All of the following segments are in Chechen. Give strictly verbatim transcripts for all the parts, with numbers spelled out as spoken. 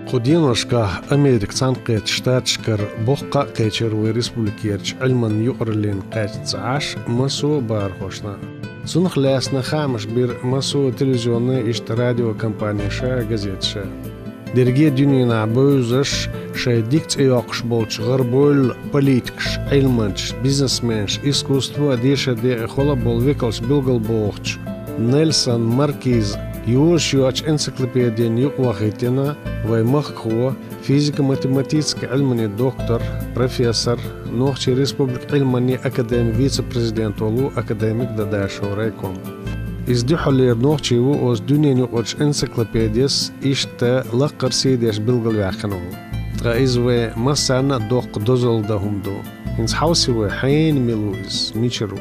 Кху деношкахь Американ Цхьаьнакхеттачу Штаташкара боккха а кхечира вайн республикерчу Ӏилманан юкъараллина кхаьчна ца Ӏаш массо а бахархошна. Цунах лаьцна хаамаш бира массо а телевизионни, иштта радиокомпанеша а, газеташа а. Дерриге дуьненахь бевзаш, шайн дика цӀе йоккхуш болчу гӀарабойла политикаш, Ӏилманчаш, бизнесменаш, искусство а дешар декъе хала а болу векалш билгалбохучу Нельсон Маркиза йозуш йоцучу энциклопедина юкъавахийтина вайн махкахо, физико-математически Ӏилманийн доктор, профессор, Нохчийн Республикан Ӏилманийн академин вице-президент волу академик Дадашев Райком. Иза дуьххьарлера нохчи ву оцу дуьненан юкъарчу энциклопедис иштта лаккхара сий деш билгалваьккхина волу. Ткъа иза вайн массарна а доккха дозалла дан хӀума ду. ХӀинца хьовсий вай, хьенан мила ву иза, мичара ву?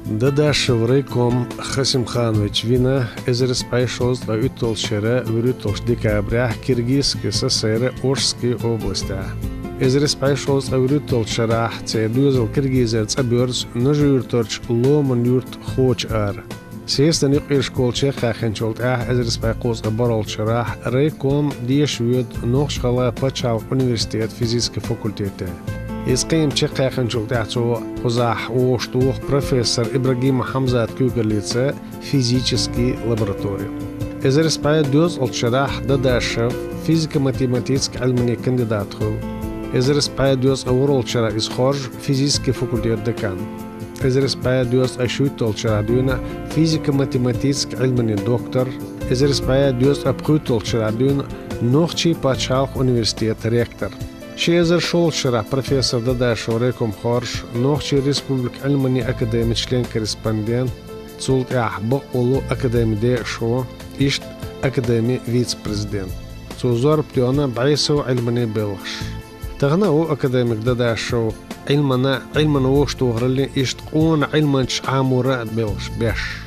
Дадашев Райком Хасимханович вина эзар исс бӀе шовзткъе уьтталгӀачу шеран вуьрхӀитталгӀачу декабрехь Киргизский ССР-ан Ошский областехь. Эзар исс бӀе шовзткъе вуьрхӀитталгӀачу шарахь церан доьзал Киргизера цӀа боьрзу Нажи-Юьртарчу Ломан-Юьрта Хоча-Ара. Сесанан юккъера школа чекхъяьккхинчул тӀаьхьа эзар исс бӀе кхузткъе бархӀалгӀачу шарахь Райком деша воьду Нохч-ГӀалгӀайн пачхьалкхан университетан физически факультете. Иза кхиам чекхъяьккхинчул тӀаьхьа цо кхузахь вовшахтуху профессор Ибрагимов Хьамзатан куьйгаллица физически лаборатори. Эзар исс бӀе доьзткъалгӀачу шарахь Дадашев физико-математически Ӏилманийн кандидат хуьлу. Эзар исс бӀе доьзткъе ворхӀалгӀачу шарахь иза хоржу физически факультетан декан. Эзар исс бӀе доьзткъе шуьйтталгӀачу шарахь дуьйна физико-математически Ӏилманийн доктор, эзар исс бӀе доьзткъе пхуьйтталгӀачу шарахь дуьйна Нохчийн пачхьалкхан университетан ректор. Ши эзар шолгӀачу шарахь профессор Дадашев Райком хоржуш, Нохчийн Республикан Ӏилманийн академин член-корреспондент, цул тӀаьхьа бакъволу академин декъашхо, иштта академин вице-президент. Цо зорба тоьхна бӀе сов Ӏилманийн белхаш. Тахана а ву академик Дадашев Ӏилманан, Ӏилманан вовшахтохараллин, иштта къона Ӏилманчаш Ӏаморан а белхаш беш.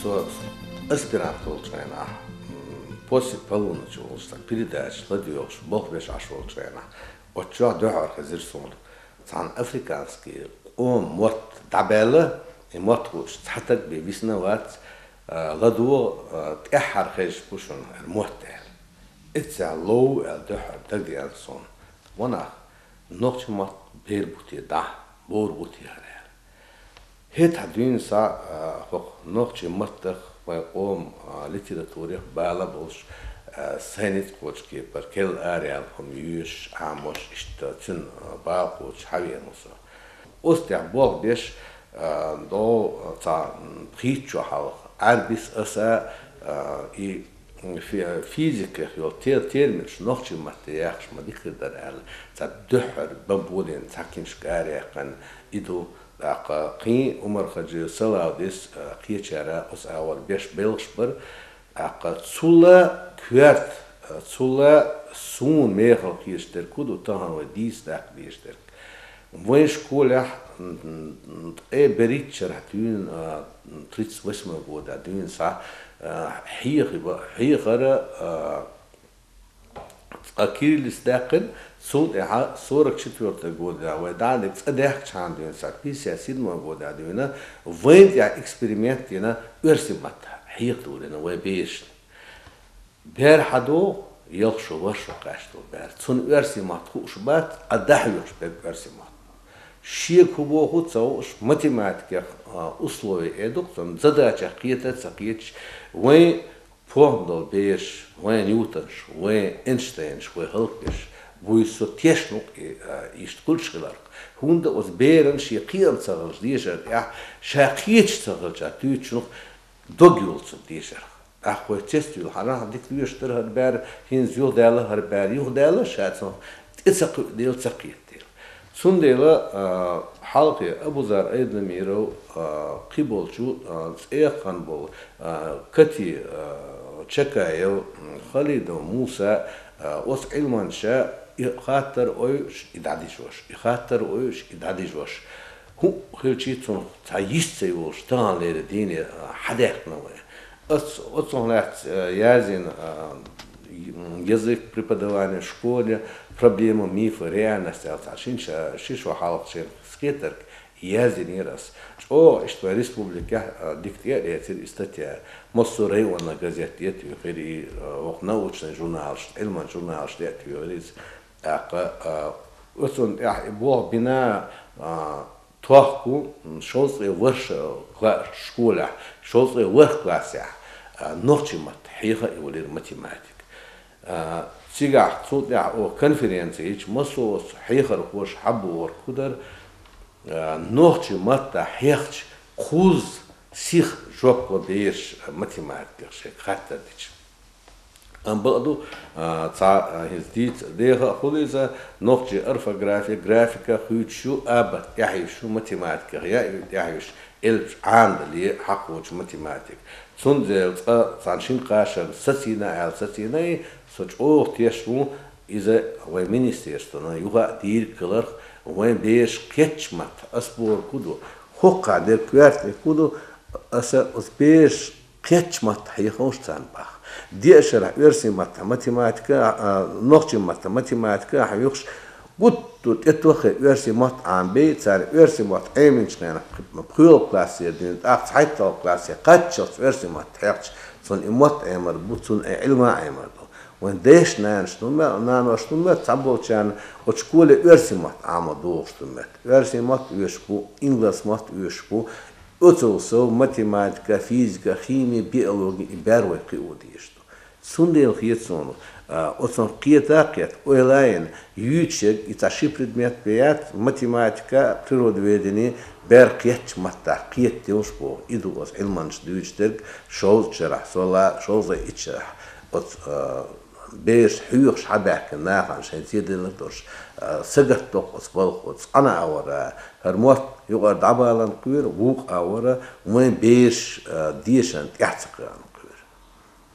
Со аспирант волчу хенахь, м, после полуночи волчу цхьа передача ладоьгӀуш, болх беш Ӏаш волчу хенахь, оцу чохь дуьххьара хезира суна цхьана африканский къоман мотт дӀабаьлла, и мотт хууш цхьа стаг бен висина вац, а, ладогӀа, а, тӀаьххьара хезаш бу шуна хӀара мотт аьлла. Эццехь лов аьлла дуьххьара дагадеана суна. Ва нах, нохчийн мотт бер бу те дӀа, бер бу те хӀара аьлла. ХӀетахь дуьйна схьа, а, хӀокху нохчийн маттах, вайн къоман, а, литературех бала болуш, а, сайн ницкъ кхочу кепара керла араяьлла хӀума йоьшуш, Ӏамош, иштта цуьнан, а, бала кхочуш хьавеана ву со. Оцу тӀехь болх беш, а, догӀу цхьа, м, пхийтта шо хьалха, Ӏаьрбис аса, а, и, м, фи-, физиках йолу те-, терминаш нохчийн матте яхаш ма дика хир дара аьлла, цхьа дуьххьара бамбулина цхьа киншка араяьккхина, и ду. ТӀаккха кхин Умар-Хаджиев, Салавдис, а, кхечара оцу агӀор беш белхаш бара. ТӀаккха цул а коьрта, цул а суна мехала кхеташ дерг хӀун ду, тахана вай дийца даккха дезаш дерг. Вайн школехь, м, м, ткъе берхӀиттачу шарахь дуьйна, а, тридцать восьмой годехь дуьйна схьа, а, хьеха-, хьехара, а, цкъа кириллица даьккхина, цул тӀаьхьа сорок четвёртый годехь вай дӀа а дигна цкъа даьхкичхьана дуьйна схьа, пятьдесят седьмой годехь дуьйна, вайна тӀехь эксперимент дина оьрсийн матта хьехадалийна вай берашна. Бер хьадогӀу, ялх шо, ворхӀ шо кхаьчна долу бер. Цунна оьрсийн мотт хууш бац, а дӀахьоьхуш берг оьрсийн мотт. Шега хӀун боху ца хууш, математикех, а, условие э ду-кх цунна, задачех кхета а ца кхеташ, вайн похӀма долу бераш, вайн Ньютонаш, вайн Эйнштейнаш, вай хӀаллакдерш, вуй со тешна ву-кх и, а, иштта хуьлуш хиларх. ХӀунда оцу беран шен кхиам ца хилча дешар тӀехь, ша кхеташ ца хилча туьйцучунах дог йолу цу дешарх. ТӀаккха вай цецвуьйлахь, нах дика лоьшуш дара хӀара бер, хӀинца юхадаьлла хӀара бер, юхадаьлла ша цунах тӀе ца кхуьу дела, ца кхета дела. Цундела, а, хьалхе Абузар Айдамиров, а, кхин болчу, а, цӀе а хан болу, а, Кати, а, Чакаев, м, Халидов Муса, А, оцу Ӏилманча и хаттар ойуш, и дӀадижош, и хаттар ойуш, и дӀадижош. ХӀуъ хилчи цунах цхьа йист ца йолуш, таханлера дийне, а, хьадаьккхина вай. Оц-, оцунах лаьцна, а, язйина, а, язык преподавания в школе, проблема мифа, реальность аьлла цхьа шин ша-, ши шо хьалха шен скетарг, язйинера ас. ЧӀогӀа иштта вайн республикехь, а, дика тӀе а эцира и статья. Массо а районна газетте а туьйхира и, а, хӀокху научный журналашна, Ӏилман журналашна тӀе а туьйхира иза. ТӀаккха, а, оцунна тӀехь и болх бина, а, тохку, м, шовзткъе ворхӀ кла-, школехь, шовзткъе ворхӀ классехь, а, нохчийн матта хьеха а йолийра математика. А, цигахь цул тӀаьхьа оха конференци йича, массо а оцу хьехархоша хьабогӀург хӀун дара, а, нохчийн матта хьехча кхузза сиха жоп ло бераш математиках шайга хаттар дича. Амма бакъду, а, цхьа, а, хӀинца дийца деха а хуьлу иза, нохчийн орфография, графика хуьйцуш ю, абат тӀаьхьа йиш ю математиках, яа ю тӀаьхьа йиш, элпаш Ӏамадале хьакхочу математика. Цундела цкъа цхьана шина кхашарна сацийна аьлла сацийна, и со чӀогӀа теш ву, иза вайн министерствона юха а дийриг хиларх, вайн бераш кхетча матта, ас бохург хӀун ду, хӀокху дерг коьртаниг хӀун ду, аса оцу бераш кхетча матта хьехалаш царна баха. Деа шарахь оьрсийн матта математика, а, нохчийн матта математика ахьа юхаш, гуттар тӀетоххе оьрсийн мотт Ӏамабей, цара оьрсийн мотт Ӏеминчу хенахь пхи-, пхоьалгӀа классера дина, тӀаккха цхьайтталгӀа классе кхаччалц оьрсийн мотт хьехча, цунна и мотт Ӏемар бу, цунна и Ӏилма Ӏемар ду. Вайн дайшна, нанашна хӀун ма-, наношна хӀун моьтту, цхьаболчарна оцу школе оьрсийн мотт Ӏамо догӀуш хӀун моьтту. Оьрсийн мотт оьшуш бу, ингалс мотт оьшуш бу, оцул сов математика, физика, хими, биологи и бер вай кхио дезаш ду. Цундела хета суна, а, оцунах кхета а кхетта, ойла а йина, юьйцуш ерг и цхьа ши предмет бен яц, математика, природоведение, бер кхетча маттахь кхета делаш боху. И ду оцу Ӏилманчаша дуьйцуш дерг шовзткъа шарахь, со ла-, шовзткъе итт шарахь. Оцу, а, бераш хьоьхуш хьабаьхкина нахана шайн зеделларг долуш, а, сагатдоккху оцу балхо, цкъана а вара, хӀара мотт юкъара дӀабалан кхоьру, вукху а вара, вайн бераш, а, дешан тӀаьхьа ца кхаьан кхоьру.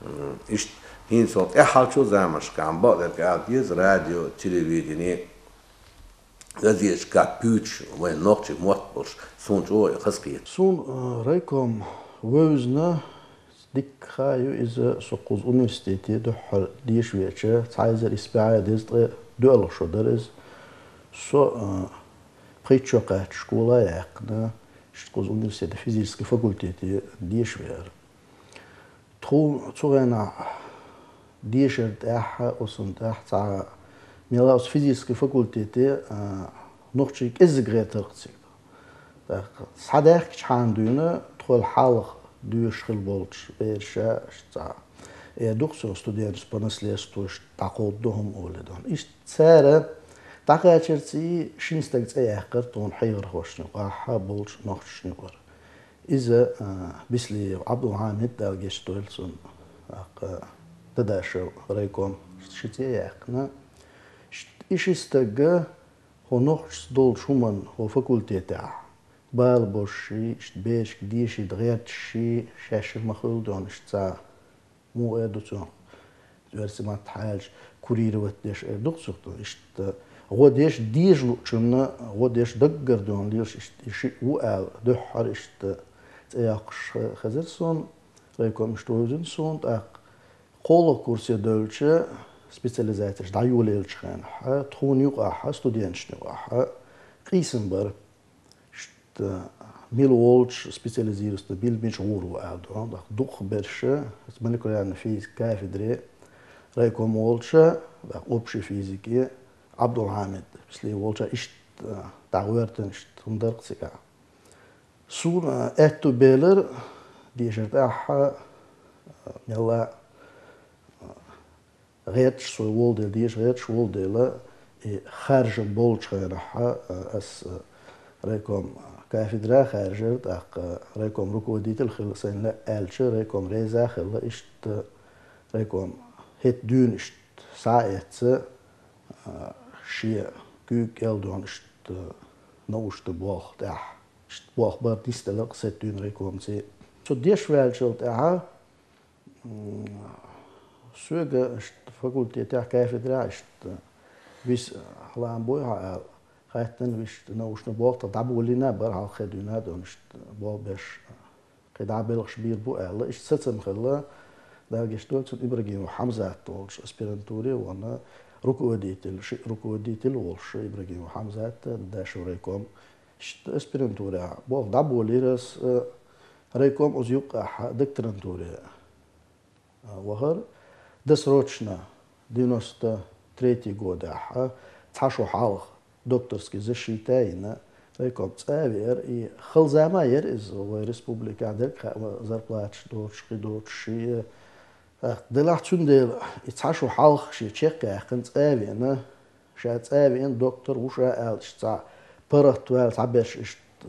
М, иштта, хӀинца хӀокху тӀаьххьарчу заманашкахь бакъдерг ала деза, радио, телевидение, газеташкахь буьйцуш вайн нохчийн мотт болуш, суна чӀогӀа и хазахета. Суна, а, райком вевзина, дикка хаа ю иза, со кхуза университете дуьххьара деша веача, цхьа эзар исс бӀе дезткъе доьалгӀа шо дара иза. Со, а, пхийтта шо кхаьчча школа а яьккхина, иштта кхуза университетан физически факультете деша веара. Тхуна цу хенахь дешар тӀехь, оцунна тӀехь цхьа мел а оцу физически факультете, а, нохчий кӀеззиг гӀертарх цига. ТӀаккха схьадаьхкичхьана дуьйна, тхол хьалха доьшуш хилла болчу бераша, иштта цхьа, э, ду-кх цо студенташ по наследству, иштта дӀакховдадо хӀума олий дон. Иштта цара дӀакхачарций шина стаг цӀе яьккхира тхуна хьехархошна юкъахь болчу нохчашна юкъара. Иза, а, Бислиев Ӏабдулхьамид, Дала гечдойла цунна, тӀаккха Дадашев райком ши цӀе а яьккхина. Ш-, и ши стага хӀо нохчашца долчу хӀуманна, хӀо факультетехь бала бошший, иштта берашка дешийта гӀерташший, шаьш ма-хуьллу дон иштта цхьа. Муха эр ду цунах? Оьрсийн маттахь аьлча, курировать деш эр ду-кх цунах. Иштта гӀо деш деза луучунна, гӀо деш даггара дуьйна лелаш иштта и шиъ ву аьлла, дуьххьара иштта цӀе йоккхуш хе-, хезира суна, райком иштта вевзина суна, тӀаккха кхоалгӀа курсе девлча, специализацеш дӀайолаеллачу хенахь, тхуна юкъахь, студенташна юкъахь къийсам бара. Иштта мила волчу специализируется, мила мича гӀур ву аьлла ду. ТӀаккха дукхахберш молекулярная физика кафедре райком волча, тӀаккха общей физике Ӏабдулхьамид Бислиев волча иштта дӀагӀоьртина иштта хӀума дара-кх цигахь. Суна аьтту белира дешар тӀехь, мелла а, гӀерташ со волу дела, деша гӀерташ волу дела, и харжам болчу хенахь, а, ас, а, райком кафедра хаьржира, тӀаккха райком руководитель хила сайна лаьа аьлча, райком реза а хилла, иштта райком хӀетта дуьйна иштта схьа а эцна, а, шен куьйга кӀел а дуьйна иштта наушта болх тӀехь. Иштта болх бара нисделла-кх сеттуьйна райкомций. Цу деш ваьллачул тӀаьхьа, м, Соьга иштта факультетехь, кафедрехь иштта виса хьалам буй хьо аьлла, хаьттина виштта научни болх тӀа дӀаболийна бара, хьалххе дуьйна а дона иштта болх беш, кхин дӀа белхаш бийр бу аьлла. Иштта сацам хилла, Дала гечдойла цунна, Ибрагимов Хьамзат волчу аспирантуре а вахана, руководитель, шиъ руководитель а волуш, Ибрагимов Хьамзат, Дашев райком. Иштта аспирантурехь болх дӀаболийра ас, райком оцу юккъехь докторантуре вахара. Досрочно, девяносто третий годехь, цхьа шо хьалха докторский защита а йина, райком цӀа а веара, и хала зама а яра иза вай республикехь, дерг хаьа, зарплаташ доцуш, кхин доцуш шиъ. ТӀаккха делахь, цундела и цхьа шо хьалха шен чекх а яьккхина, цӀа а веана, ша цӀа а веана, доктор ву ша аьлла, иштта цхьа паргӀат ваьлла, цхьаберш иштта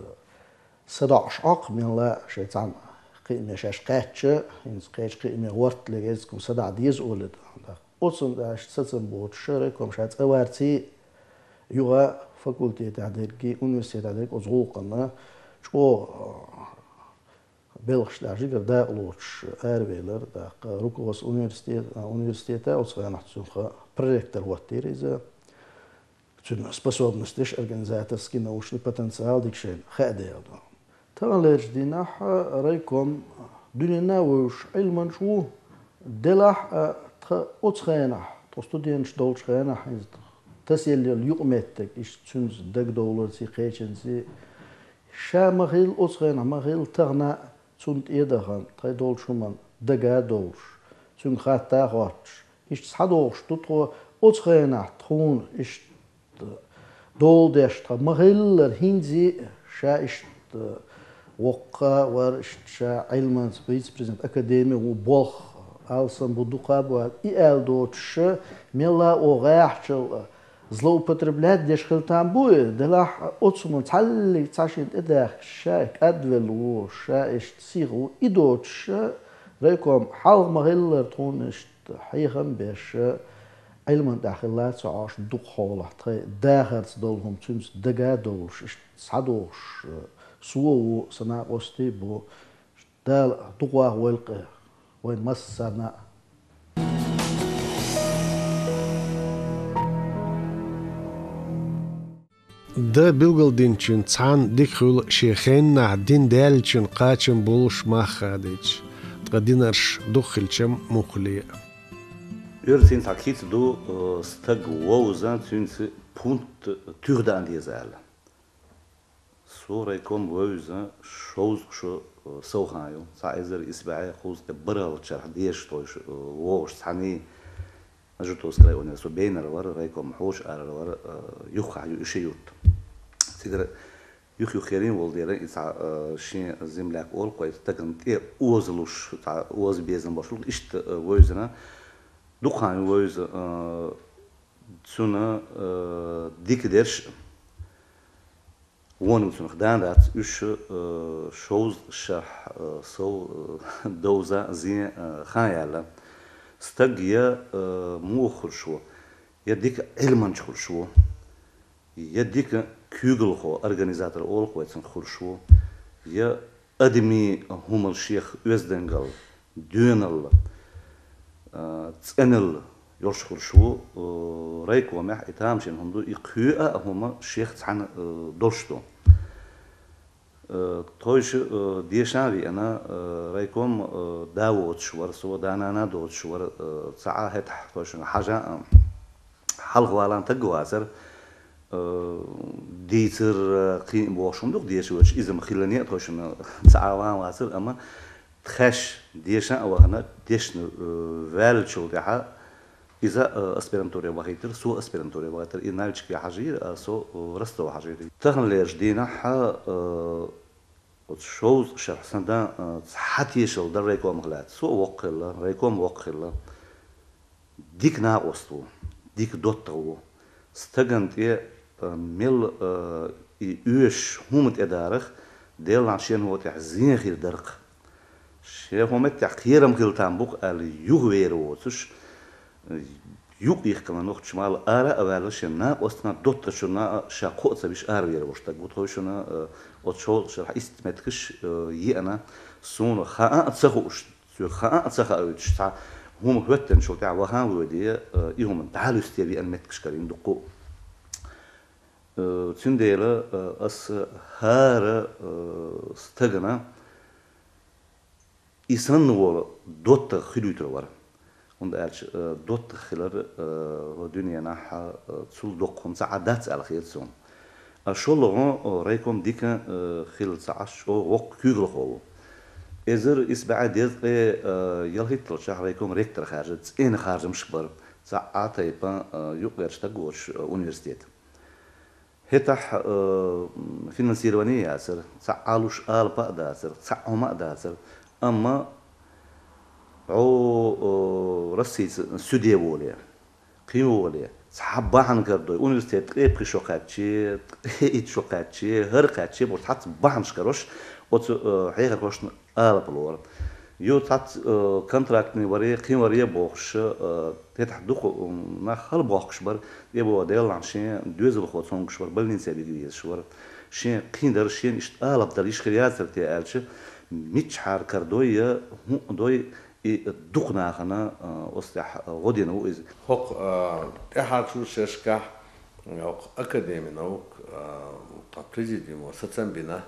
садоӀуш Ӏоккху мелла а шайн цхьана кхиаме шаьш кхаьчча, хӀинца кхечу кхиаме гӀорта легеза хӀума садоӀа деза олий тӀаккха. Оцунна тӀехь иштта сацам боцуш, райком ша цӀа варций, юха факультетехь дерг, университетехь дерг оцу гӀуллакхана чӀогӀа белхаш тӀехь жигара дакъа лоцуш аравелира. ТӀаккха руководство университета, университета оцу хенахь цунах проректор хӀоттийра иза. Цуьнан способностеш, организаторский, научный потенциал дика шайна хаа дела ду. Таханлерчу дийнахь райком дуьненна а вевзаш Ӏилманча ву, делахь а тхан оцу хенахь, тхо студенташ долчу хенахь, иза тхан тасаелла йолу юкъаметтиг, иштта цуьнца дагадовларций, кхечанций, ша ма-хилла, оцу хенахь ма-хилла, тахана а цунна тӀе а дахана, тхайн долчу хӀуманна дага а довлуш, цуьнга хатта а хоттуш, иштта схьадогӀуш ду тхо. Оцу хенахь тхуна иштта дола деш тхан ма-хиллара, хӀинца а ша иштта воккха а вара, иштта ша Ӏилманца вице-президент академии ву, болх алсам бу, дукха а бу аьлла, и аьлла доцуш, мелла а оха гӀехьчул а злоупотреблять деш хила там буй, делахь а оцу хӀуманна цхьаллиг цхьа шена тӀедаьхкича, ша кӀадвелла ву, ша иштта сиха ву, и доцуш, райком хьалха ма-хиллара тхуна иштта хьехам а беш, Ӏилманна тӀехь хилла а ца Ӏаш, дукха хьолахь тхайн дахарца долу хӀума цуьнца дага а довлуш, иштта схьадогӀуш со а ву, сан накъостий а бу. Дала дукха вахавойла кхин вайн массарна а. Дан билгалдинчун цхьаьна дика хуьлу шен хеннахь дина даьллачун кхачам болуш мах хадийча, ткъа динарш дукха хилчам муххале а. Оьрсийн цхьа кица ду, э, стаг вовза, цуьнца пункт туьха даан деза аьлла. Со райком вевза шовзткъа шо, э, сов хан ю. Цхьа эзар исс бӀе кхузткъе бархӀалгӀачу шарахь дешаш тхойша, э, вогӀуш цхьаьний Жутовский районера со бейнара вара, райком хьоша арара вара, э, юххехь ю и ши юрт. Цигара юх-юххерийн волу дера, и цхьа, э, шен земляк олу кхой, стагана тӀе озалуш, цхьа оза безам болуш, иштта, э, вевзина. Дукха хан ю вевза, э, цуьнан, э, дика дерш, вониг цунах дан дац, уьш, э, шовзткъа шарахь, э, сов, э, довза, зен, э, хан яьлла. Стаг я, э, муха хуьлуш ву, я дика Ӏилманча хуьлуш ву, я дика куьйгалхо, организатор олу кхой цунах, хуьлуш ву, я адамийн хӀумал шех оьздангалла, доьналла, а, цӀеналла йолуш хуьлуш ву, а, райкомехь и тамашийна хӀума ду, и кхоъ а хӀума шех цхьаьна, а, долуш ду. Э, тхойша, э, дешан а веана, э, райком, э, да воцуш вара, со да-нана доцуш вара, э, цхьа а хӀетахь тхойшинна хьажа а, хьалха валан таг а вацара, э, дийцар, э, кхин а бохуш хӀума ду-кх деша воьдуш, иза-м хилане а тхойшинна цхьа а ван вацара, амма тхаьш дешан а вахана, дешна, э, ваьллачул тӀаьхьа, иза, э, аспирантуре вахийтира, со аспирантуре вахийтира. И Нальчике хьажийра, а со, э, Ростове хьажийра. Таханлерчу дийнахь, э, оцу шовзткъа шарахь сан дан, э, цхьа тешалла дара райкомах лаьцна. Со а воккха хилла, райком воккха хилла. Дика накъост ву, дика доттагӀа ву. Стагана тӀе, э, мел, э, и оьшуш хӀума тӀедарах, Делан шен хӀо тӀехь зен хир дара-кх. Шен хӀо меттехь кхерам хила там бу-кх аьлла, юхавер воцуш, юкъ йихкина нохча мала ара а ваьлла, шен накъостана, доттагӀчунна а ша кхоъ ца виш аравер волуш стаг ву тхойшинна, э, оцу шовзткъа шарахь иштта меттигаш, э, еана, суна хаам а ца хууш, соьга хаам а ца хаийтуш, цхьа хӀума хӀоьттинчул тӀехьа вахан воде, э, и хӀума дӀалуьсте веана меттигашкара дукха. Э, цундела, э, ас хӀара, э, стагана и санна вола доттагӀа хилуьйтур вар. ХӀунда аьлча, э, доттагӀа хилар, э, ва дуьненахь, э, цул доккха хӀума цхьа а дац аьлла хета суна. А шоллагӀа, э, райком декан, э, хила ца Ӏаш чӀогӀа воккха куьйгалхо ву. Эзар исс бӀаь дезткъе, э, ялхитталгӀачохь райком ректор хаьржира, цӀена харжамаш бар, цхьа а тайпа, э, юкъерча стаг воцуш, э, университет. ХӀетахь, э, финансирование яцара, цхьа а луш алапа а дацара, цхьа а хӀума а дацара. Амма хьо, э, Россица суьде воле, кхин воле, цхьа бахьана карадой, университет ткъе пхи шо кхаьччи, ткъе итт шо кхаьччи, хӀара кхаьччи бохуш, цхьацца бахьанаш карош, оцу, э, хьехархошна алапа лора. Ю цхьацца, э, контрактный варе, кхин варе бохуш, э, тетахь дукха, м, нах хала бохкуш бара, тӀебогӀа деллахьна шен доьзалхо цомгуш вара, больнице бига везаш вара. Шен кхин дара, шен иштта алапа дара, йиш хир яцара те аьлча, миччахьара карадой я, хӀун а дой, и дукха нахана, э, оцу тӀехь, э, гӀо дина ву иза. ХӀокху, э, тӀаьхьарчу шерашкахь, э, хӀокху Академия наук, э, тхан президиумо сацам бина,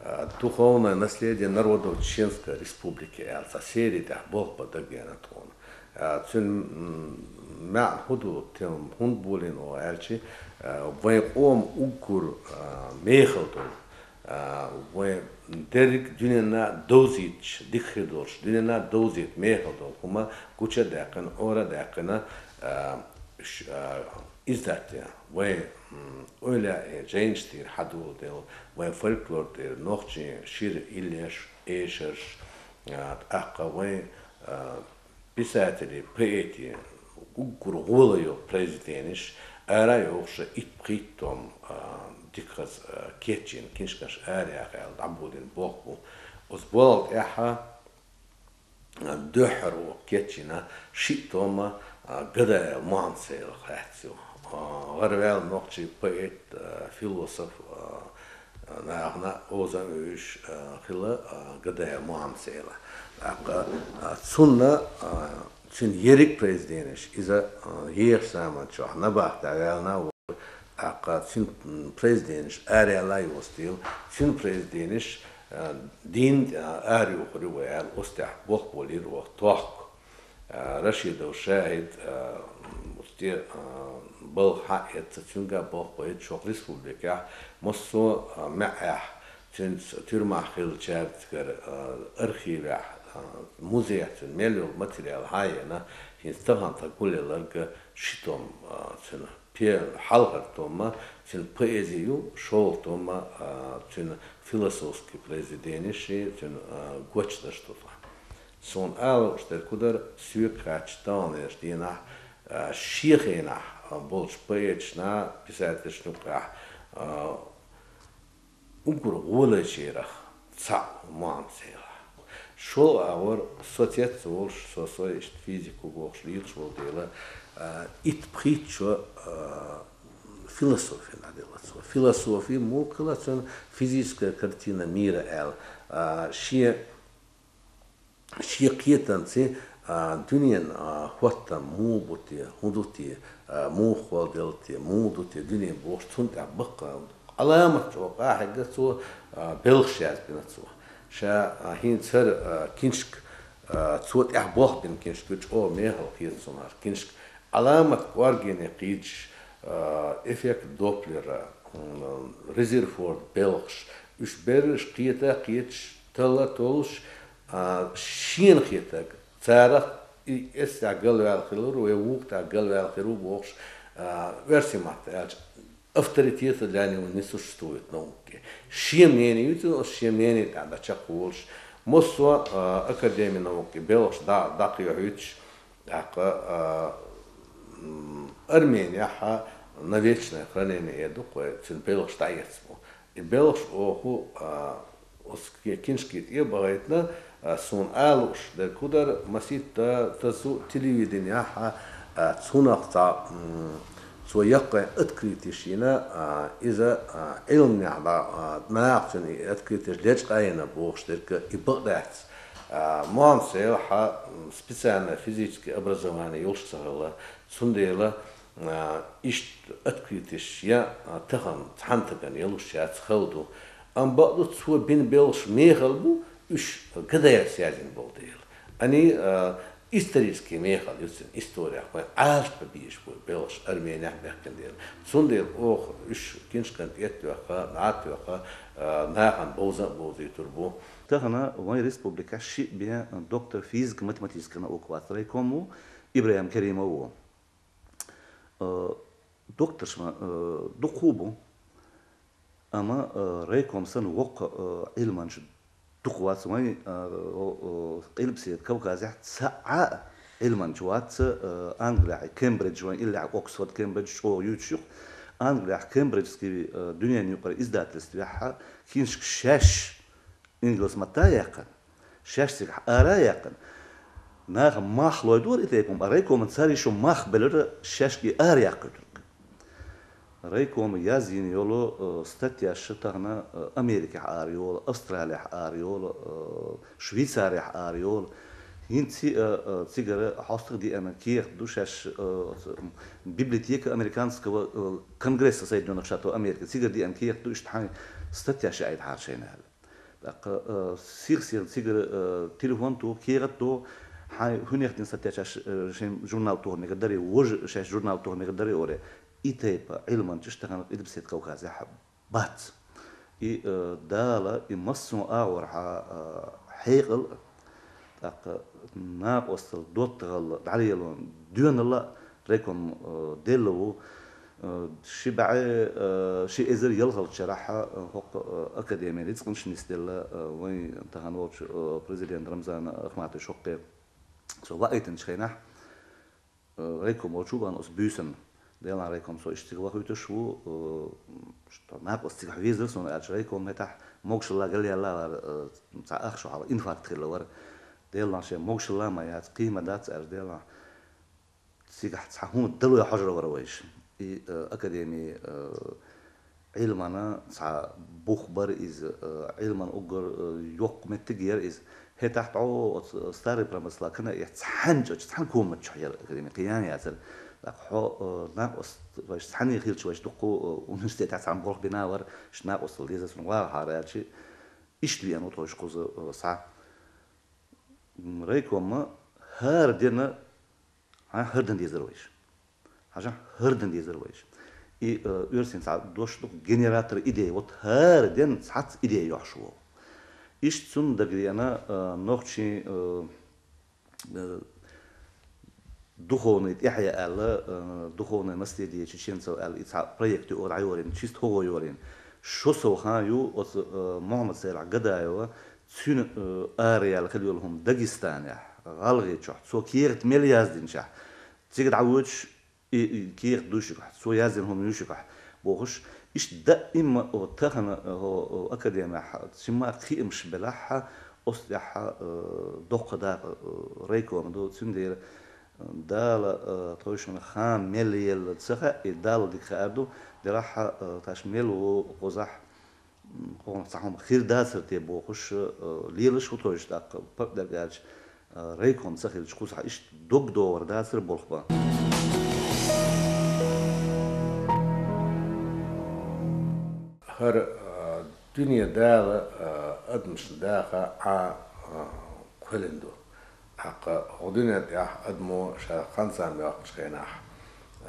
а, «Духовное наследие народов Чеченской Республики» аьлла, цхьа серий тӀехь болх бан дагадеана тхуна. А, цуьнан, м, маьӀна хӀун ду, тем хӀунда болийна оха аьлча, а, вайн къоман уггар, а, мехала долу, а, вайн дерриг а дуьненна а довзийташ, дика хир долуш, дуьненна а довзийта мехала долу хӀума гуча а даьккхина, Ӏора а даьккхина, а, ш-, а, издать ян. Вайн, м, ойла а, жайнаш тӀера хьадоладелла, вайн фольклор тӀера, нохчийн шира иллеш, эшарш, а, тӀаккха вайн, а, писателийн, поэтийн уггар гӀола йолу произведенеш, ара а йохуш, итт-пхийтта том, а, дикахаза, а, кечйина книжкаш ара яха аьлла, дӀаболийна болх бу. Оцу болх тӀехь, а, дуьххьара оха кечйина шиъ тома, а, Гадаев Мохьмад-Сейлах лаьцна ю. А, гӀараваьлла нохчийн поэт, а, философ, а, нахана оза а вуьйш, а, хилла, а, Гадаев Мохьмад-Сейла. ТӀаккха, а, цунна, а, цуьнан ерриг произведенеш иза, а, еха заман чохь набахта ваьлла ву. ТӀаккха цуьнан, м, произведенеш араяьлла йоцу дела, цуьнан произведенеш, а, дийнна тӀе, а, араюхур ю вай аьлла, оцу тӀехь болх болийра оха тохка. А, Рашидов ШахӀид, а, м, оцу тӀе, а, балха хьаэцна, цуьнга болх баийра шух республикехь, массо а, а, маьӀӀехь, цуьнца тюрьмахь хиллачаьрца цигара, а, архивехь, а, музеях цуьнан мел йолу материал хьаена, хӀинца тахана тхан гулъяларг ши том, а, цуьнан. Пе-, хьалхара тома цуьнан поэзи ю, шолгӀа тома, а, цуьнан философский произведенеш и цуьнан, а, гочдарш ду тхан. Суна ала лууш дерг хӀун дара, соьга хаьттича таханлерчу дийнахь, а, шен хенахь, а, болчу поэташна, писателашна юккъехь, а, уггар гӀолайчарах цхьаъ Мохьмад-Сейла. ШолгӀа агӀор со цец а волуш, со, со иштта физика ву бохуш лелаш волу дела, а, итт-пхийтта шо, а, философи дӀаделла цо. Философи муха хилла цуьнан физическая картина мира аьлла, а, шен шен кхетамца, а, дуьненан, а, хӀоттам муха бу те, хӀун ду те, а, муха хол делла те, муха ду те дуьне бохуш, цунна тӀехь баккха Ӏаламат чӀогӀа къахьегна цо, а, белхаш яздина цо. Ша, а, хӀинца хӀара, а, книжка, а, цо тӀехь болх бина книжка чӀогӀа мехала хета суна хӀара книжка. Ӏаламат кӀоргене кхийдаш, а, эффект Доплера, м, Резерфорд белхаш, уьш берриш кхета а кхеташ, талла а толлуш, а, шена хетарг, царах и эс тӀехь галваьлла хилар ву, я вукху тӀехь галваьлла хир ву бохуш, а, оьрсийн маттахь аьлча, авторитета для него не существует в науке. Шен мнение ю цуьнан, оцу шен мнение тӀехь дӀа чекхволуш, массо а, а, академия науки белхаш дӀа-, дӀакхехьуьйтуш, тӀаккха, а, м, Арменехь а на вечное хранение э ду кхой, цуьнан белхаш дӀаэцна бу. И белхаш оха, а, оцу ке-, книжки тӀе а бахийтина, а, суна ала лууш дерг хӀун дара, масийтта тасу телевиденехь а, а, цунах цхьа, м, цо яккхайн открытиш йина, а, иза, а, Ӏилманехь дӀа, а, наха цуьнан и открытиш лечкъаяйна бохуш дерг и бакъ дац. А, Мухьаммад-Сайлахьа, м, специальное физическое образование йолуш ца хилла, цундела, а, иштта открытыш я, а, тахан цхьана стагана йолуш яц хала ду. Амма бакъду, цо бина белхаш мехала бу, уьш Гадаевс язйина болу дела. Ани, а, исторический мехала ю цуьнан, историх вайн Ӏалашбан безаш бу белхаш Арменехь баьхкина дела. Цундела оха уьш киншкан тӀе а тоьхна, дӀа а тоьхна, а, нахана бовза а бовзуьйтур бу. Тахана вайн республикехь шиъ бен доктор физико-математических наук вац, райком ву, ИбрахӀим Керимов ву. Э, докторш ма, э, дукха бу, амма, э, райком санна воккха, э, Ӏилманча дукха вац вайн, э, о, о, Къилбаседа Кавказехь цхьа а Ӏилманча вац, э, Англехь Кембридж вайн, иллехь Оксфорд, Кембридж чӀогӀа юьйцуш ю-кх. Англехь Кембриджский, э, дуьненан юкъара издательствехь киншка шаьш ингалс матта а яьккхина, шаьш цигахь ара а яьккхина, наха мах лойдора и тайпа, а райкоман цара йиш йолу мах белира шаьш и ара яккхуьйтург. Райкома язйина йолу, э, статьяш тахана, э, Америкехь ара йолу, Австралехь ара йолу, э, Швейцарехь ара йолу. ХӀинца, э, э, цигара хьостагӀа деана кехат ду шаьш, э, библиотека Американского, э, конгресса Соединённых Штатов Америки. Цигара деана кехат ду, иштта хьайн статьяш яийтахьара шайна аьлла. ТӀаккха, э, сих-сиха цигара, э, телефон туху, кехат туху, хьайн хӀунех дина статья шаьш, э, шайн журнал тоха мегар дарий, важа шаьш журнал тоха мегар дарий олий. И тайпа Ӏилманчаш тахана Къилбаседа Кавказехь бац. И, э, Дала и массо а агӀорхьа, э, хьекъал а, тӀаккха накъостал доттагӀалла дӀалелон доьналла а райком, э, делла ву. Э, ши бӀе, э, ши эзар ялхалгӀачу шарахь, э, хӀокху, э, академин рицкъанаш нисделла, э, вайн тахана волчу, э, президент Рамзан Ахматович хӀокхе со ваийтинчу хенахь, э, райком волчу ван оцу буьйсанна. Делан райком со иштта цига вахуьйтуш ву, э, что накъост цигахь везара суна аьлча, райком хӀетахь могушалла галъяьлла вара, э, цхьа ах шо хьалха инфаркт хилла вара. Делан шен могушалла ма яц, кхин ма дац аьлча, Делан цигахь цхьа хӀума далой хьожур вара вайша. И, э, академи, э, Ӏилмана цхьа бух бара иза, э, Ӏилман уггар, э, йоккха меттиг яра иза. ХӀетахь тӀо оцу старый промысла кана а цхьаьнчу, оцу цхьана комнатчохь яра академи, кхин яна яцара. ТӀаккха хьо, э, накъост вайша цхьаьна хилча, вайша дуккха, э, университетехь цхьаьна болх бина вара, ш накъостал деза цунна вагӀахьара аьлча, иштта веана ву тхойша кхуза, э, схьа. М, райкома хӀара дена Хьан хӀара дан дезара вайша? Хьажахь, хӀара дан дезара вайша. И, э, оьрсийн цхьа дош ду, генератор идей. Вот хӀара ден цхьацца идей йохьуш ву. Иштта цунна дагадеана, э, нохчийн, э, э, духовный тӀаьхье аьлла, э, духовное наследие чеченцев аьлла, и цхьа проект ю ора дӀайорийна, чисто хӀокхо йорийна. Шо сов хан ю оцу, э, Мухьаммад-Сайлахь Гадаева, цуьнан, э, араяьлла хила йолу хӀума Дагестанехь, ГӀалгӀайчохь, цо кехат мел яздинчохь, цига дӀавоьдуш, и, и кехат дуьйшигахь, цо яздина хӀума юьйшигахь бохуш, иштта даимма, о, тахана, о, о, академехь, цуьнан кхиамаш белахь, оцу тӀехь, э, доккха дакъа, э, райкома ду, цундела, э, Дала, э, тхойшинна хан мел елла ца хаьа, и Далла дика хаар ду, делахь, э, таш мел ву кхузахь, м, хӀокхунах цхьа хӀума хир дацара те бохуш, э, лелаш ву тхойша тӀаккха, паргӀатдерг аьлча, э, райком ца хилча, кхузахь иштта дог догӀур дацара болх бан. ХӀара, э, дуьне Дала, э, адамашна даха Ӏа, э, кхоьллина ду. ТӀаккха хӀокху дуьнен тӀехь адамо ша хан-зама йоккхучу хенахь,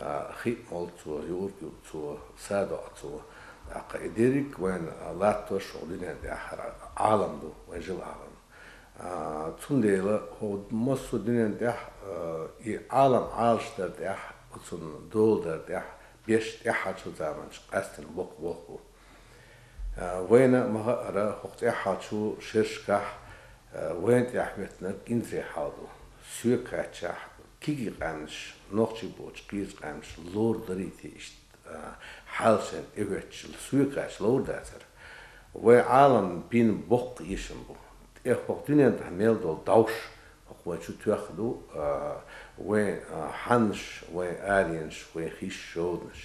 а, хи а молу цо, юург а юу цо, са а доӀу цо. ТӀаккха и дерриг вайна латтош хӀокху дуьнен тӀехь хӀара Ӏалам ду, вайн жил Ӏалам. А, цундела хӀокху массо а дуьнен тӀехь, а, и Ӏалам Ӏалашдар тӀехь, оцунна доладар тӀехь, беш тӀаьххьарчу заманчу къаьстина боккха болх бу. А, вайна ма-хаъара, хӀокху тӀаьххьарчу шерашкахь, а, вайна тӀехь хӀоьттинарг инзаре хьал ду. Соьга хаьттичахь, кегий къаьмнаш, нохчий боцчу кхечу къаьмнаш лорударий те иштта, а, хьал шайна тӀехӀоьттича, соьга хаьттича ловр дацара. Вайн Ӏалам бина боккха эшам бу. ТӀе хӀокху дуьнен тӀехь мел долу довш, хӀокху вайн чу тоьхна ду, а, вайн, а, хьаннаш, вайн аланаш, вайн хиш-шовданаш.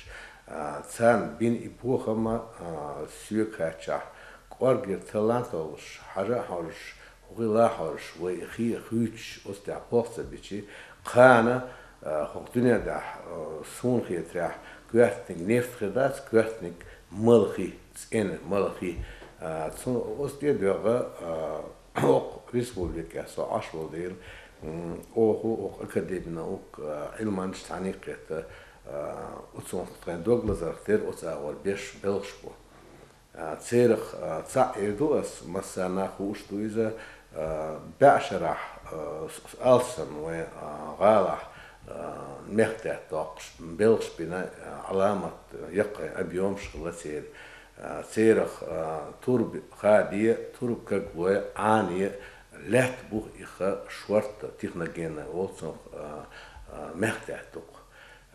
А, царна бина и бохам а, а, соьга хаьттичахь, кӀоргера таллант а долуш, хьажа а хьожуш, Хьо хила хьожаш вай хи хуьйцуш, оцу тӀехь похь ца бичи, кхана, а, хӀокху дуьнен тӀехь, а, суна хетарехь, коьртаниг нефть хир дац, коьртаниг малхи, цӀена малхи. А, цу, оцу тӀе а доьгӀа, а, хӀокху республикехь со Ӏаш волу дела, м, оха хӀокху академина укх, а, Ӏилманчаш цхьаьна а кхетта, а, оцунах тхайн дог лазарх тера оцу агӀор беш белхаш бу. А, церах, а, цхьаъ эр ду ас, массарна а хууш ду иза, а, бӀешарахь, а, с-, с-, алсам вайн, а, гӀалахь, а, мехкдаьтта доккхуш, белхаш бина, а, Ӏаламат, яккхий объемаш хилла церан. А, церах, а, турба хаде, турба каглой, Ӏане, лаьтта бух ихха шортта техногенная олу цунах, а, а, мехкдаьтта дукха.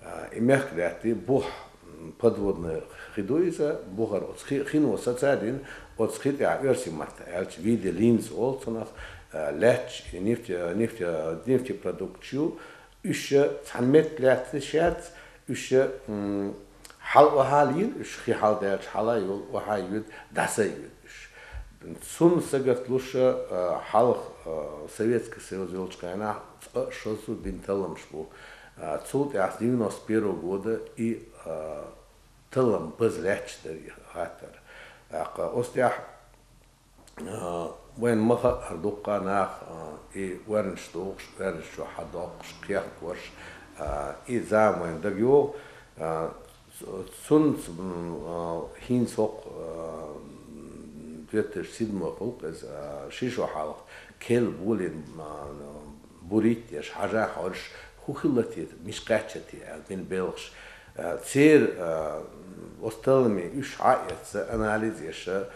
А, и мехкдаьтта бух, м, подводная хи ду иза, бухара оцу хи, хино саца а дина, оцу хи тӀехь оьрсийн маттахь аьлча, видеолинза олу цунах, а, лаьтташ, и нефте-, нефте-, нефтепродукташ ю, уьш цхьана метта лаьтташ яц, уьш, м, хьала охьа а лийла, уьш хи хьалдаьлча хьала а йолу, охьа а йоьду, дӀаса а йоьду уьш. Цунна сагатлуш, а, хьалха, а, Советский Союз йолчу хенахь цкъа а шозза а бина талламаш бу. А, цул тӀаьхьа девяносто первого года и, а, таллам база лаьтташ дара и хаттар. ТӀаккха оцу тӀехь, а, вайна ма хаьара дуккха а нах, а, и оьрнаш дохуш, оьрнаш чохь хьадоккхуш, кхехкорш, а, и зама вайна дага йогӀу. А, ц-, цунца, м, а, хӀинца хӀокху, а, две тысячи седьмой гӀуллакх иза, а, ши шо хьалха керла болийна, а, бурить деш, хьажа хьожуш, хӀун хилла те, мича кхаьчна те аьлла бина белхаш. А, церан, а, оцу талламийн уьш хьа а эцна, анализ еш, а,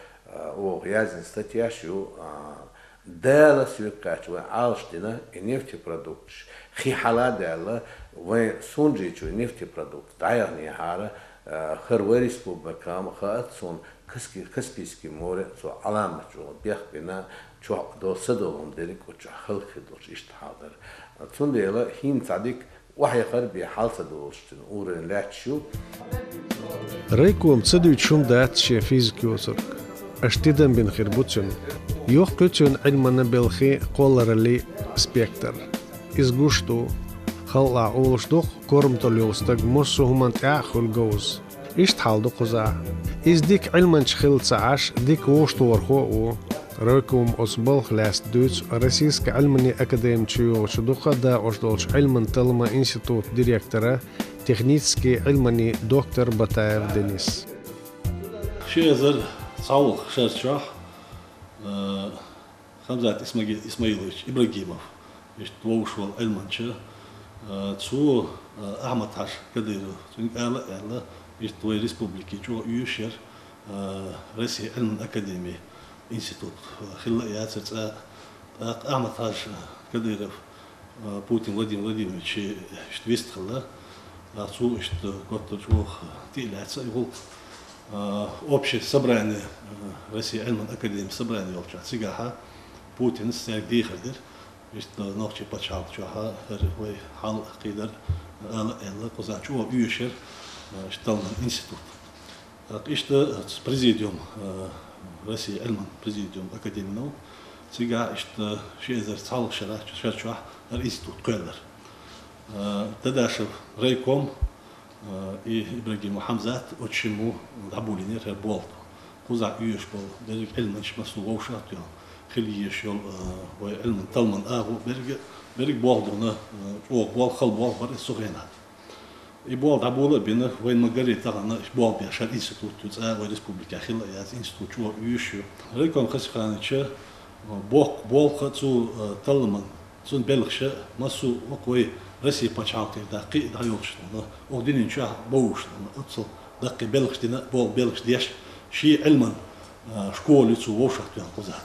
оха яздина статьяш ю, а, Дала соьга кхаьчна вайн Ӏалашдина и нефтепродукташ, хи хьала а даьлла, вайн Сунжи чу и нефтепродукт дӀаяханехьара, а, хӀара вай республика хаьа цунна, Каспи-, Каспийский море цо Ӏаламат чӀогӀа бехк бина, чохь долу садолу хӀума дерриг а оцу чохь хала хир долуш иштта хьал дара. Цундела хӀинца цхьа дика охьахар бен хьал ца долуш цуьнан уровень лаьтташ ю. Райкома ца дуьйцуш хӀума дац шен физика йоцург. Аша тидам бина хир бу цуьнан. Йоккхуьйту цуьнан Ӏилманан белхи кхолларалли спектр. Иза гуш ду. Халкъалахь олуш ду-кх, корматалла йолу стаг массо а хӀуманна тӀаьхьа хуьлу говза. Иштта хьал ду кхузахь. Иза дика Ӏилманча хилла ца Ӏаш, дика вовшахтохархо а ву. Райкома оцу балха лаьцна дуьйцу Российская Ӏилманийн академи чу йогӀучу дукха а дакъош долчу Ӏилман-талламан институтан директора, технический Ӏилманийн доктора Батаев Дениса. Ши эзар цхьалгӀа шар чохь, э, Хамзат Исмаги-, Исмаилович Ибрагимов, иштта вовшах волу Ӏилманча, э, цо, э, Ахьмад-Хьажа Кадыров, цуьнга ала а аьлла, иштта вай республике чӀогӀа оьшуш яра, э, Россия Ӏилман академи институт, э, хилла а яцара цкъа. ТӀаккха Ахьмад-Хьажа Кадыров, э, Путин Владимир Владимирович иштта вистхилла. ТӀаккха цо иштта коттар чӀогӀа тӀе а лаьцна и гӀуллакх. Э, общее собрание, э, Россия Ӏилман академи собрание йолчохь цигахьа Путинас цаьрга дехар дира. Иштта нохчийн пачхьалкх чохь хӀара вай хьал кхийдар ала а аьлла, кхузахь чӀогӀа оьшуш яра, э, иштта талламан институт. ТӀаккха иштта, э, президиум, э, Россия Ӏилман президиум академинов, цигахь иштта ши эзар цхьалгӀа шарахь, шар чохь хӀара институт кхоьллира. Э, Дадашев райком, э, и Ибрагимов Хьамзат оцу шиммо дӀаболийнера хӀара болх. Кхузахь оьшуш болу дерриг Ӏилманчаш массо а вовшах а тоьхна, хила езаш йолу, э, вай Ӏилман-талламан агӀо берриг, берриг болх духна, э, чӀогӀа болх, хала болх бара иза цу хенахь. И болх дӀабола а бина, вайна ма-гарра тахана болх беш хӀара институт ю, цкъа вай республикехь хилла а яц, институт чӀогӀа оьшуш ю. Райком Хасихановича, э, боккха болх а цу, э, талламан, цуьнан белхаша массо а хӀокху вай Россия пачхьалкхе даккхий а дӀайолуш долу, оха дуьнен чохь бовзуш долу, оццул даккхий белхаш дина, болх белхаш деш, шен Ӏилман, а, школа ю цо вовшах тоьхна кхузахь.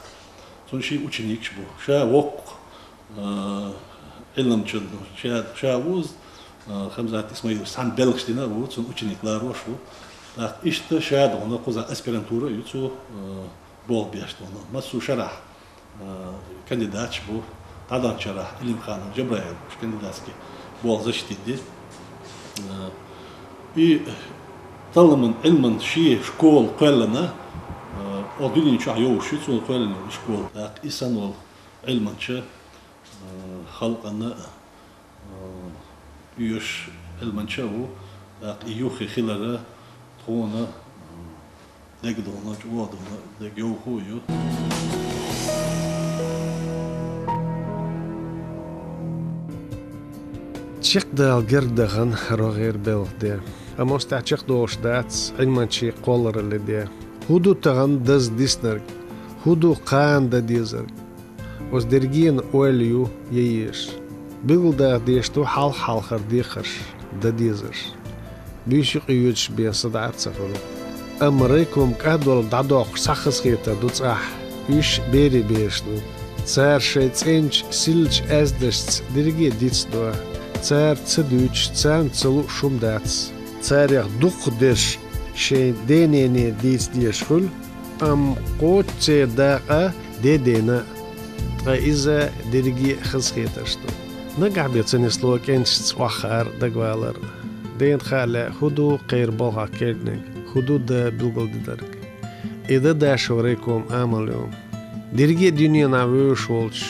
Цуьнан шен ученикаш бу. Ша воккха, а, Ӏилманча, ша, ша ву иза, а, Хамзат Исмаилович цхьаьна белхаш дина а ву, цуьнан ученик ларош ву. ТӀаккха иштта ша догӀна кхузахь аспирантура а ю цо, а, болх беш долу. Массо а шарахь, а, кандидаташ бу, дӀадаханчу шарахь Илимханов Джабраил уьш кандидатский болх защитить дира. А, и талламан, Ӏилман шен школа кхоьллина, а, оха дуьнен чохь йовзуш ю цо кхоьллина йолу школа. ТӀаккха и санна волу Ӏилманча, а, халкъана, а, оьшуш Ӏилманча а ву, тӀаккха и юххе хилар тхона, а, дегадоагӀа, чӀоагӀа дона, дегайовхо а ю. Чекхдала герга дахана рогӀера белха де. Амма оцу тӀехь чекхдолуш дац Ӏилманчийн кхоллараллин де. ХӀун ду тахана даза диснарг? ХӀун ду кхана дан дезарг? Оцу дерригенан ойла ю ян езаш. Билгалдаха дезаш ду хьалха-хьалхара декхарш, дан дезарш. Буьйса юкъа йоьдуш бен са дӀа а ца хуьлу. Амма райком кӀадвала дӀадоккхуш цхьа хазахетар ду цӀахь. Уьш берийн бераш ду. Цара шайн цӀеначу, силлачу аьзнашца дерриге а дицдо. Цара ца дуьйцуш, царна ца лууш хӀума дац. Царех дукхахдерш шайн ден-нене дийца дезаш хуьлу, амма кхоччуш церан дакъа ден-дена а, ткъа иза дерриге а хазахетарш ду. Нагахь бен ца нисло кӀенташца охьахаар, дагавалар. Дена хаа лаьа, хӀун ду кхеран балхах кегийнарг, хӀун ду дан билгалдинарг. И дан дашо райкоман амал ю. Дерриге а дуьненахь вевзаш волчу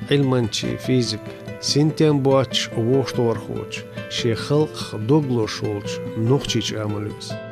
Ӏилманчийн, физикийн, синтем боцчу вовшахтохархочун, шен халкъах дог лозуш волчу нохчичун амал ю иза.